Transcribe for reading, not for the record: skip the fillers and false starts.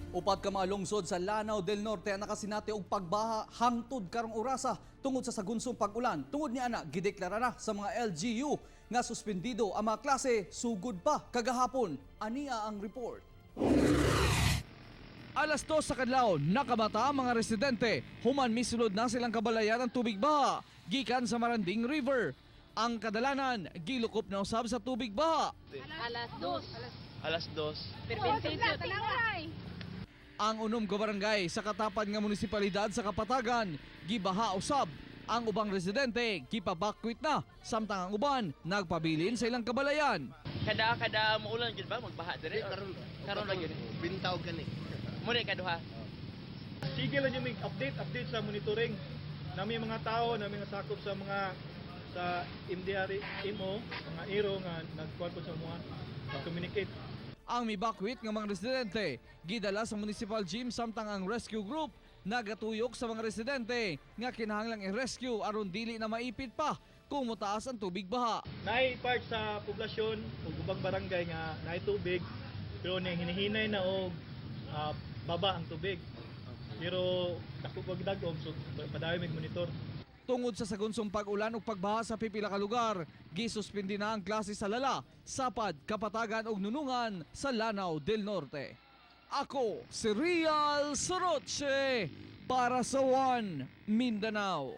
Upat ka mga lungsod sa Lanao del Norte ang nakasinati og pagbaha hangtod karong orasa tungod sa sagunsong pag-ulan. Tungod ni ana, gideklara na sa mga LGU nga suspendido ang mga klase sugod pa kagahapon. Ania ang report. Alas 2 sa kadlaw, nakamata ang mga residente. Human misulod na silang kabalayan ang tubig baha gikan sa Maranding River. Ang kadalanan, gilukop na usab sa tubig baha. Alas 2. Alas 2. Perbentejo. Ang 6 ka barangay sa Katapad nga munisipalidad sa Kapatagan, gibaha usab. Ang ubang residente gipabakwit na, samtang ang uban nagpabilin sa ilang kabalayan. Kada maulan gid ba magbaha dire? Karon. Karon lang gid. Bintaw gani. Muna kaduha. Sige lang yung may update sa monitoring. Nami mga tao, nami nga sakop sa mga sa MDR MO, mga IRO nga nagkuan po sa mga communicate. Ang mibakwit nga mga residente gidala sa municipal gym, samtang ang rescue group nagatuyok sa mga residente nga kinahanglang i-rescue aron dili na maipit pa kung motaas ang tubig baha. Naay part sa poblasyon ug ubang barangay nga naay tubig pero ni hinihinay na og baba ang tubig. Pero dako pag dagom, so padayon mig monitor. Tungod sa sagunsong pag-ulan ug pagbaha sa pipila ka lugar, gisuspindi na ang klase sa Lala, Sapad, Kapatagan ug Nunungan sa Lanao del Norte. Ako si Real Soroche para sa One Mindanao.